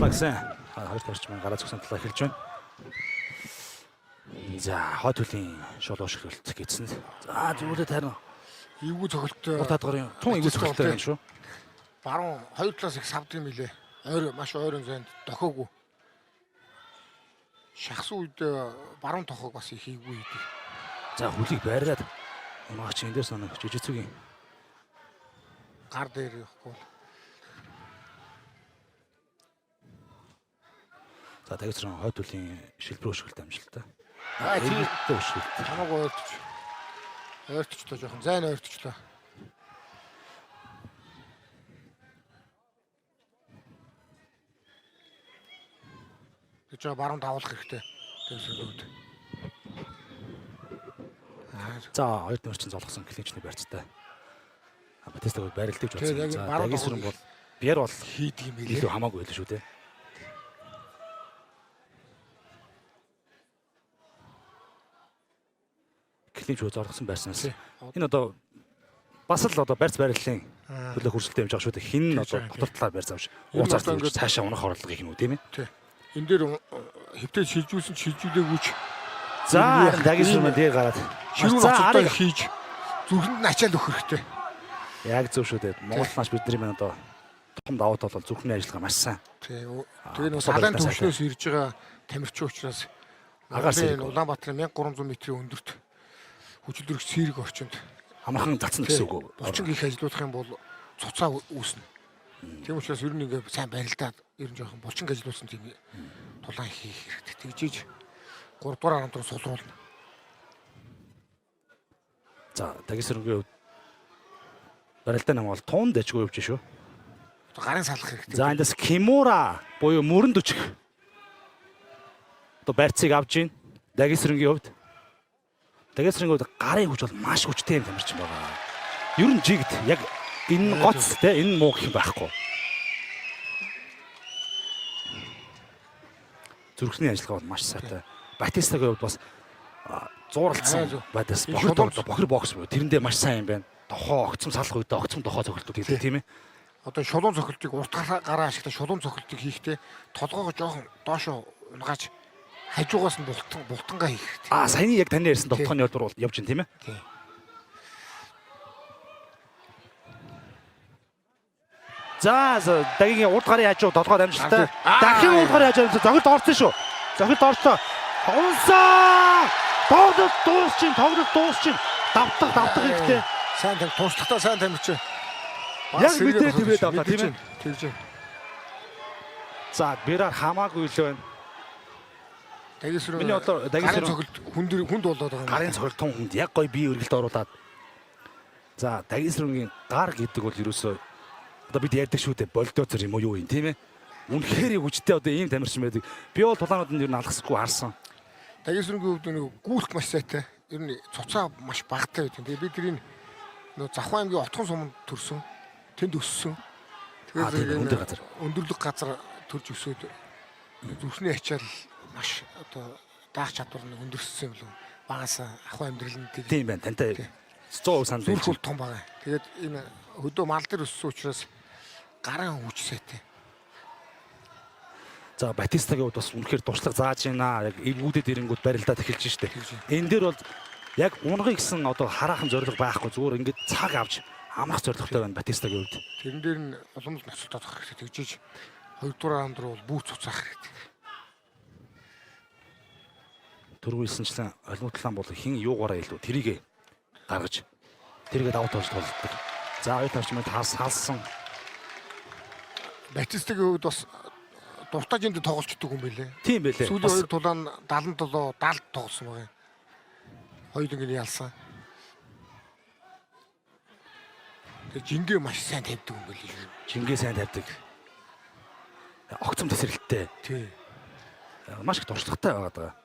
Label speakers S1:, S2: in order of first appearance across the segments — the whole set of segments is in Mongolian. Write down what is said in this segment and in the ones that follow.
S1: Зогслоо гэсэн. Хоёр тарч маань гараа зогсон талаа эхэлж байна. За, хойд хөлийн шулуу ширхэлт гэсэн. За, зүйлээ тайрна.
S2: Эвгүй цохилттой.
S1: Урт хадгарын тун эвгүй цохилттой юм шүү.
S2: Баруун хоёр талаас их савдаг юм билэ. Ойр маш ойрон зайд дохиогүй. Шахсан үед баруун тохоог бас их эвгүй хийдэг.
S1: За, хүлийг байраад унаагч эндээс нэг жижицүгийн
S2: гар дээр явахгүй.
S1: За, дагсран хойд хөлийн шилбэр өшгөлт амжилттай.
S2: Аа, тийм
S1: өшгөлт.
S2: Хамаагүй ойртож. Ойрточлоо жоохон зайн ойрточлоо. Гэж баруун давуулах хэрэгтэй. Тэгсэргүүд.
S1: За, хоёр нөрчин золгосон клинчний барьцтай. Батистаг байралдаж болсон. За, дагисрэн бол Бьер бол
S2: хийдэг юм билээ.
S1: Илүү хамаагүй байл шүү дээ. Клинч үе золгосон байрсанаас энэ одоо бас л одоо барьц байрлалын төлөө хөрсөлтөй юм жаа шүү дээ. Хин нь одоо дотор талаар барьц авч ууцаар тавьж цаашаа унах орлого гэх юм уу, тийм ээ?
S2: Тий. Энэ дээр хэвтээ шилжүүлсэн шилжүүлээгүйч.
S1: За, дагисрэн маань дээр гараад
S2: ширүүн арыг хийж зүрхэнд нь ачаал өгөх хэрэгтэй.
S1: Яг зөв шүү дээ. Монгол нааш бидний маань одоо том давуу тал бол зүрхний ажиллагаа маш сайн.
S2: Тий. Тэгээ нэг салаан төвшнөөс ирж байгаа тамирчин учраас
S1: агаар сэрэг
S2: Улаанбаатарын 1300 метрийн өндөрт хүчилдөрөх сэрэг орчинд
S1: амархан татсан гэсэн үг үү?
S2: Булчин их ажиллуулах юм бол цуцаа үүснэ. Тийм учраас ер нь ингээ сайн барилдаад ер нь жоохон булчин ажиллуулсан тийм тулаан хийх хэрэгтэй. Тэгжиж 3 дугаар раунд руу сулруулна.
S1: За, дагисрэнгийн хувьд барилдаа нам бол тун дэжгүй явж шүү.
S2: Гарын салах хэрэгтэй.
S1: За, эндээс Кимура буюу мөрөнд өчг. Одоо барьцыг авч гин. Дагисрэнгийн хувьд. Дагисрэнгийн хувьд гарын хүч бол маш хүчтэй юм тамирчин байгаа. Ер нь жигд яг энэ гоц те энэ муу гэх юм байхгүй. Зүрхний ажиллагаа бол маш сайтай. Батистагийн хувьд бас зууралдсан байдаас бохир бокс буюу тэрэндээ маш сайн юм байна. Дохоо огцом салах үедээ огцом дохоо цохилтууд гэдэг тийм ээ.
S2: Одоо шулуун цохилтыг урт гараа ашиглаж шулуун цохилтыг хийхдээ толгоогоо жоохон доошоо унгааж хажуугаас нь бултангаа хийх хэрэгтэй.
S1: Аа, саяны яг таны ярьсан довтооны явдал бол явж байна тийм ээ.
S2: Тийм.
S1: За, дагигийн урд гарын хажуу толгойд амжилттай. Дахин урд гарын хажуу зохилд орсон шүү. Зохилд орсон. Унсаа! Тоглолт дуусчин, тоглолт дуусчин. Давтах хэрэгтэй.
S2: Сайн тамир туршлагатай сайн тамирч.
S1: Яг мэдээ твээд авлаа тийм ээ.
S2: Тэгж.
S1: За, Бирар хамаагүй л байна.
S2: Дагисрэн.
S1: Миний бодлоор
S2: дагисрэн цохилт хүнд болоод байгаа юм.
S1: Гарын цохилт тун хүнд яг гоё бие өргөлд оруулаад. За, дагисрэнгийн гар гэдэг бол ерөөсөө одоо бид ярьдаг шүү дээ. Болдоцор юм уу юу юм тийм ээ. Үнэхээр хүчтэй одоо ийм тамирчин байдаг. Би бол тулаануудад ер нь алгасгүй харсан.
S2: Дагисрэнгийн хувьд нэг гүйлт маш сайтай. Ер нь цуцаа маш багатай байдаг. Тэгээ би тэрийг нөө Завхан аймгийн Отгон суманд төрсөн. Тэнд өссөн.
S1: Тэгээд
S2: өндөрлөг газар төрж өсөөд зүрхний ачаал маш одоо даах чадвар нь өндөрссөн юм лүү. Багаас ахуй амьдрал нь
S1: тийм байна. Тантай 100% санал
S2: байна. Зүрх бол том байгаа. Тэгээд энэ хөдөө мал дээр өссөн учраас гарын хүч сайтай.
S1: За, Батистагийн хувьд бас үнэхээр туршлага зааж байна. Яг эвгүүдэд ирэнгүүт барилдаад эхэлж штэ. Энэ дээр бол яг унгыг гэсэн одоо хараахан зорилго байхгүй. Зүгээр ингээд цаг авч амрах зорилготой байна Батистагийн хувьд.
S2: Тэрэн дээр нь улам л ноцолдоод авах хэрэгтэй. Тэгжиж 2 дугаар раунд руу бол бүү цуцаах хэрэгтэй.
S1: Түрүүлсэнчлэн олимпиадлан бол хин юугаараа илүү тэрийг гаргаж тэргээ давуу талж тулдаг. За, хоёр тавч манд хас халсан.
S2: Батистагийн хувьд бас дуртай жинд тоглолцдог юм байлээ.
S1: Тийм байлээ.
S2: Сүүлийн хоёр тулаан 77 70 тоглосон байгаа юм. Хоёуланг нь ялсан. Тэгээ жингээ маш сайн тавьдаг юм байлээ.
S1: Жингээ сайн тавьдаг. Огцом тесрэлттэй.
S2: Тий.
S1: Маш их туршлагатай байгаад байгаа.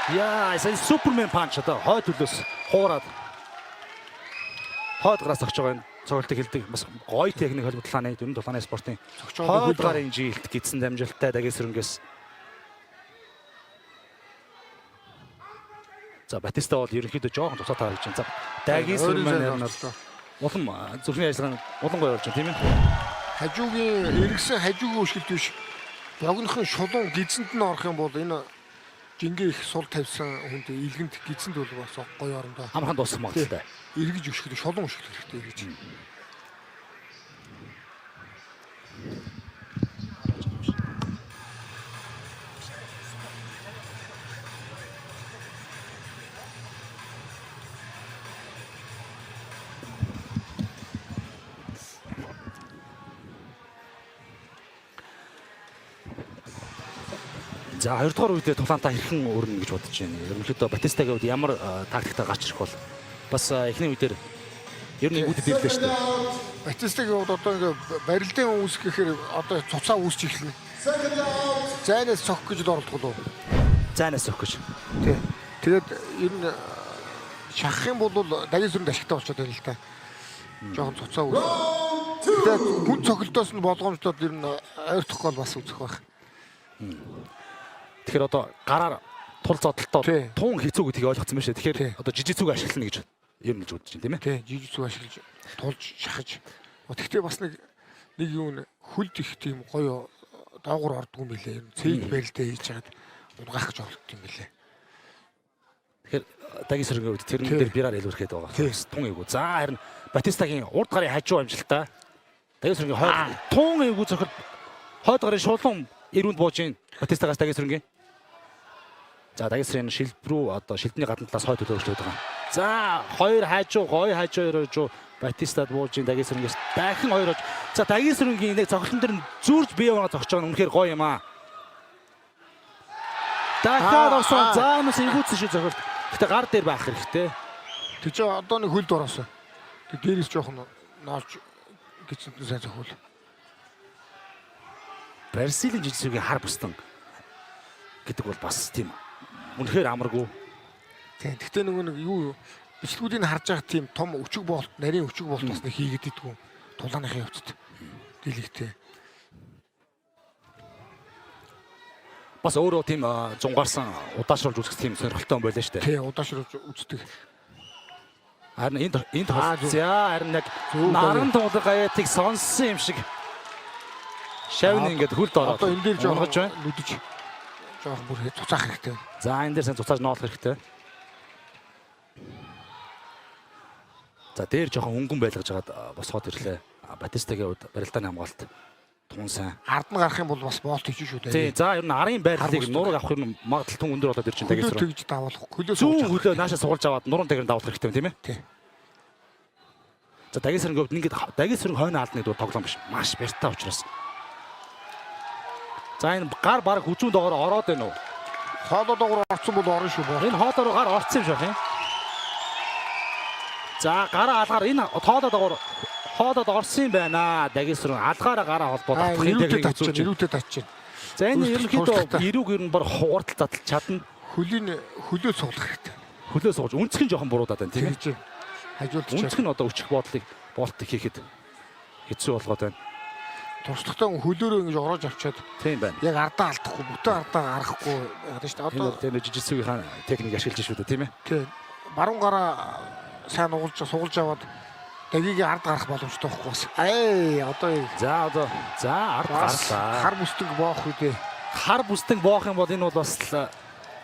S1: Яа, сая супермен панч одоо хойд төлөөс хуураад хойд гараас зогч байгаа энэ цогцолтыг хилдэг. Бас гоё техник холбоо тулааны, дөрвөн тулааны спортын хойд гарын жилт гидсэн дамжилттай дагисрэнгээс. За, Батиста бол ерөнхийдөө жоохон тусаа таарч байна. За, дагисрэн маань бол Улам зүрхний ажиллагаа нь улам гоё болж байна, тийм ээ.
S2: Хажуугийн эргэсэн хажуугийн өшгөлт биш. Богинохон шулуун гизэнд нь орох юм бол энэ жингээ их сул тавьсан хүнд илгэнд гизэнд бол бас гоё орондоо.
S1: Амархан дуусах магадлалтай.
S2: Эргэж өшгөл, шулуун өшгөл хэрэгтэй эргэж.
S1: За, хоёрдугаар үедээ тулаантаа хэрхэн өрнө гэж бодож байна? Ерөнхийдөө Батистагийн хувьд ямар тактиктай гарч ирэх бол бас эхний үе дээр ер нь үүдд ирлээ шүү дээ.
S2: Батистагийн хувьд одоо ингээ барилдын үүсэх гэхээр одоо цуцаа үүсч эхэлнэ. Зайнаас цохих гэж л оролдох болов.
S1: Зайнаас өгөх гэж.
S2: Тий. Тэгээд ер нь шахах юм бол дагын сүрэнд ашигтай болчиход байна л та. Жохон цуцаа үүс. Тэгээд хүн цохилдоос нь болгоомжлоод ер нь ойртохгүй бол бас үзэх байх.
S1: Тэгэхээр одоо гараар тул зодолтоо
S2: Тий.
S1: тун хэцүү гэдгийг ойлгоцсон байна шүү дээ. Тэгэхээр
S2: Тий.
S1: одоо жижицүүг ашиглана гэж ер нь гэж бодож байна, тийм ээ.
S2: Тий, жижиг ашиглаж тулж шахаж. Тэгтээ бас нэг юу н хөлд их тийм гоё доогуур ордгүй юм билээ. Ер нь цээг барилдаа хийж хагаад унгаах гэж оролддог юм билээ.
S1: Тэгэхээр дагийн сэргийн үед тэрэн
S2: Тий.
S1: дээр бираар илүүрхэд байгаа.
S2: Тий.
S1: Тун эвгүй. За, харин Батистагийн урд гарын хажуу амжилттай. Дагийн сэргийн хойд тун эвгүй зохил хойд гарын шулуун эрүүнд бууж ийн Батистагаас дагийн сэргийн. За, дагийн сэргийн шилб рүү одоо шилбний гадна талаас хойд төлөөлөж байгаа. За, хоёр хажуу, гоё хажуу хоёр хажуу Батистад бууж ийн дагийн сэргээс дахин хоёр хажуу. За, дагийн сэргийн нэг цогцолтон дээр нь зүүрж бие аваа зогсож байгаа нь үнэхээр гоё юм аа. Дахиад орсон. За, энэс эвгүүцсэн шүү зохилт. Гэтэ гар дээр байх хэрэгтэй.
S2: Тэг чи одоо нэг хөлд ороосоо. Тэг дээрээс жоохон ноолж гисэнтэн сайн зохиул.
S1: Бразилийн жижигсүүгийн хар бүстэн гэдэг бол бас тийм үнэхээр амаргүй.
S2: Тийм. Тэгтээ нөгөө нэг юу бичлэгүүдийг харж байгаа тийм том өчөг болт, нарийн өчөг болт бас нэг хийгээд идэггүй. Тулааныхын явцад дийлэгтэй.
S1: Бас өөрөө тийм зунгаарсан удаашруулж үзэх тийм сонирхолтой юм байлаа шүү дээ.
S2: Тийм, удаашруулж үздэг.
S1: Харин энд
S2: Аа,
S1: тол. За, харин яг
S2: Зөв
S1: наран туулга гаятыг сонссон юм шиг шавн ингээд хөлд ороод.
S2: Одоо энэ дээр жоохон
S1: унгаж байна.
S2: нүдэж жоохон бүр цуцаах хэрэгтэй.
S1: За, энэ дээр сайн цуцааж ноолох хэрэгтэй. За, дээр жоохон өнгөн байлгаж хагаад босгоод ирлээ. Батистагийн хувьд барилдааны хамгаалалт тун сайн.
S2: Ард нь гарах юм бол бас болт хийж шүү дээ.
S1: Тий, за, ер нь арын байрлалыг
S2: Хар
S1: нурууг авах юм магадлал тун өндөр болоод ирж байна
S2: Хөлөө
S1: дагис рүү.
S2: тэгж давуулах. Хөлөө
S1: Зүүн
S2: суулж
S1: хөлөө нааша сугалж аваад нуруунд дээр нь давуулах хэрэгтэй юм, тийм ээ.
S2: Тий.
S1: За, дагис сэрэнгийн хувьд ингээд дагис сэрэн хойно хаална гэдэг бол тоглоом биш. Маш бяртаа учраас. За, энэ гар бараг хүзүүн доогоор ороод байна уу?
S2: Хоолоо доогоор орсон бол орно шүү боо.
S1: Энэ хоолоо руу гар орсон юм шиг юм. За, гараа алгаар энэ тоолоо доогоор хоолоод орсон юм байна. Дагис сэрэн алгаараа гараа холбоод
S2: Аа,
S1: автахын
S2: эрүүтэй
S1: техник
S2: татчих,
S1: үзүүлж байна.
S2: эрүүтэй татчих.
S1: За, энэ ерөнхийдөө
S2: Туршлагатай.
S1: эрүүг ер нь бар хугартал задлж чадна.
S2: Хөлийн хөлөө цуглах хэрэгтэй.
S1: Хөлөө сууж үнцг нь жоохон буруудаад байна, тийм ээ.
S2: Тэгж хажуулчих.
S1: Үнцг нь одоо өчих бодлыг болт хийхэд хэцүү болгоод байна.
S2: Туршлагатай хүн хөлөөрөө ингэж ороож авчиад
S1: Тийм байна.
S2: яг ардаа алдахгүй, бүтэн ардаа гаргахгүй яадаг шүү дээ.
S1: Энэ
S2: Одоо
S1: бол тийм жижигсүүгийн техник ашиглаж шүү дээ, тийм ээ.
S2: тий баруун гараа сайн угалж сугалж аваад дагигийн ард гарах боломжтой байхгүй бас. Эй, одоо
S1: За, одоо за ард
S2: бас
S1: гарлаа.
S2: хар бүстэг боох үдээ.
S1: Хар бүстэн боох юм бол энэ бол бас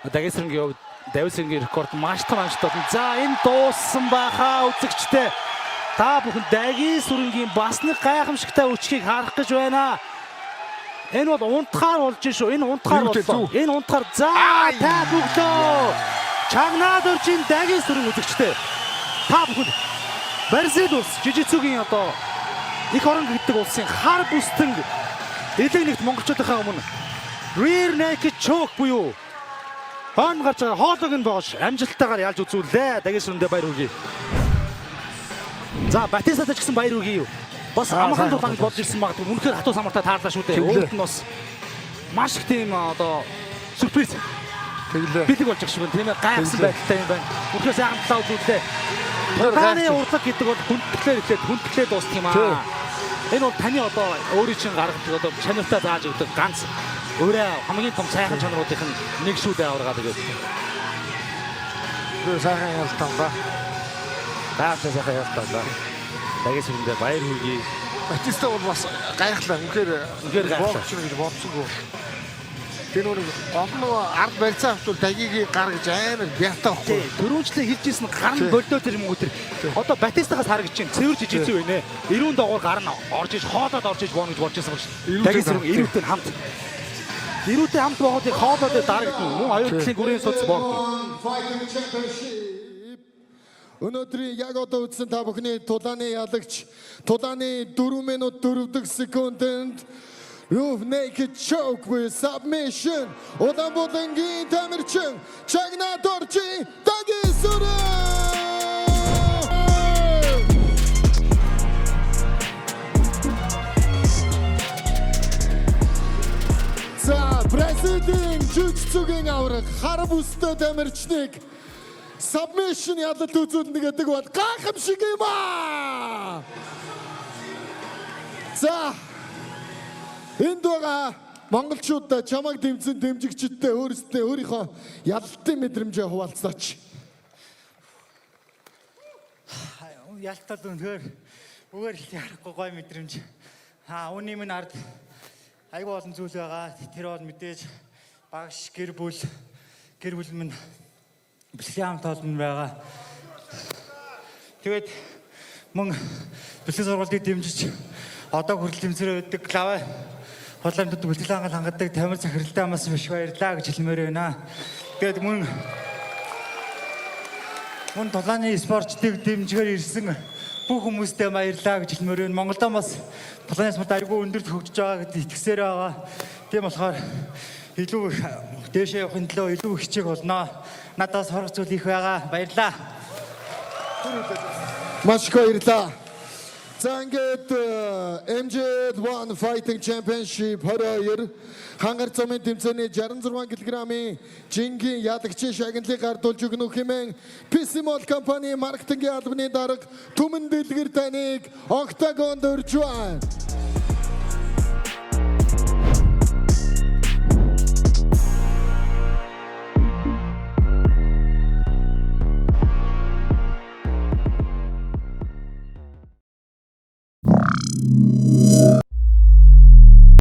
S1: Дагесрынгийн хувьд Дависрынгийн рекорд маш том амжилт болно. За, энэ дууссан байхаа үзэгчтэй. Та бүхэн Дагийн сүрэнгийн бас нэг гайхамшигтай өчгийг харах гэж байна. Энэ бол унтахаар болж шүү. Энэ унтахаар
S2: Эрүүтэй
S1: боллоо.
S2: зүү.
S1: Энэ унтахаар за та бүглөө. Чагнаад оржин Дагийн сүрэн үзэгчтэй. Та бүхэн Бразил улс жижицүгийн одоо их орон гэдэг улсын хар бүстэн элэг нэгт монголчуудынхаа өмнө rear naked choke буюу хойно гарч байгаа хоолойг нь боож амжилттайгаар ялж үзүүллээ. Дагийн сүрэндээ баяр хүргэе. За, Батистатай ч гэсэн баяр хүргэе. Бас
S2: Аа,
S1: амархан
S2: сайн
S1: тулаанд болж ирсэн магадгүй. Үнэхээр хатуу самартай таарлаа шүү дээ.
S2: Тэглээ.
S1: Өөрт нь бас маш их тийм одоо сюрприз
S2: Тэглээ.
S1: бэлэг болж байгаа шиг байна, тийм ээ. Гайхсан
S2: Тэглээ.
S1: байдалтай юм байна. Үнэхээр сайхан талаа үзүүллээ.
S2: Үнэхээр
S1: Тулааны
S2: гайхсан.
S1: урлаг гэдэг бол хүндэтгэлээр эхлээд хүндэтгэлээр дуусах юм
S2: Тий.
S1: аа. Энэ бол таны одоо өөрийн чинь гаргадаг одоо чанартай зааж өгдөг ганц өөрөө хамгийн том сайхан чанаруудын нь нэг шүү дээ аваргаа тэгээд.
S2: Тэр сайхан ялтаа ба.
S1: Гайхалтай сайхан ялтаа. Дагисүрэндээ баяр хүргэе.
S2: Батиста бол бас гайхлаа. Үнэхээр
S1: Үнэхээр гайхлаа.
S2: богч гэж бодсонгүй. Тэр нөгөө гол нөгөө ард барьцаа авчвал Дагигийн гар гэж амар бятай байхгүй.
S1: Төрөөжлөө хэлж ирсэн гар нь
S2: Тий.
S1: болдоо тэр юм уу тэр. Одоо Батистагаас харагдаж чинь цэвэр жижигцүү байна. Эрүүн доогуур гар нь орж иж хоолоод орж иж боно гэж бодож байсан шүү.
S2: Эрүүтэй
S1: Дагисүрэн
S2: хамт.
S1: эрүүтэй хамт. Эрүүтэй хамт боогод хоолоод дарагдана. Мөн аюул талын гүрэн суц боогдно.
S3: Fighting Championship. Өнөөдрийн яг одоо үзсэн та бүхний тулааны ялагч тулааны 4 минут 4 дэх секундэнд Rear Naked Choke with Submission Улаанбулангийн тамирчин Чагна Доржи Дагисүрэн. За, Бразилийн жүжицүгийн авраг хар бүстэй тамирчныг submission ялалт үзүүлнэ гэдэг бол гайхамшиг юм аа. За, энд байгаа монголчуудаа чамайг дэмжсэн дэмжигчидтэй өөрсдөө өөрийнхөө ялалтын мэдрэмжээ хуваалцаач.
S4: Ялтал үнэхээр үгээр хэлж ярахгүй гоё мэдрэмж. Аа, үүний минь ард айгүй олон зүйл байгаа. Тэр бол мэдээж багш, гэр бүл минь бэлгийн хамт олон байгаа. Тэгээд мөн бэлтгэл сургуулийг дэмжиж одоо хүртэл дэмжсээр байдаг лавай хуламжид бэлтгэл ханgal хангадаг тамир захиралтай бас маш их баярлаа гэж хэлмээр байна. Тэгээд мөн тулааны спортчдыг дэмжихээр ирсэн бүх хүмүүстээ баярлалаа гэж хэлмээр байна. Монголдо бас тулааны спорт айгүй өндөрт хөгжиж байгаа гэдээ итгэсээр байгаа. Тийм болохоор илүү их дээшээ явахын төлөө илүү их хичээх болно. Надаас сурах зүйл их байгаа. Баярлалаа.
S3: Маш их баярлалаа. За, ингээд MJ1 Fighting Championship 22 хангар цомын тэмцээний 66 кг-ийн жингийн ялагчийн шагналыг гардуулж өгнө хэмээн PCMall компани маркетингийн албаны дарга Түмэн Дэлгэр таныг октагонд урьж байна.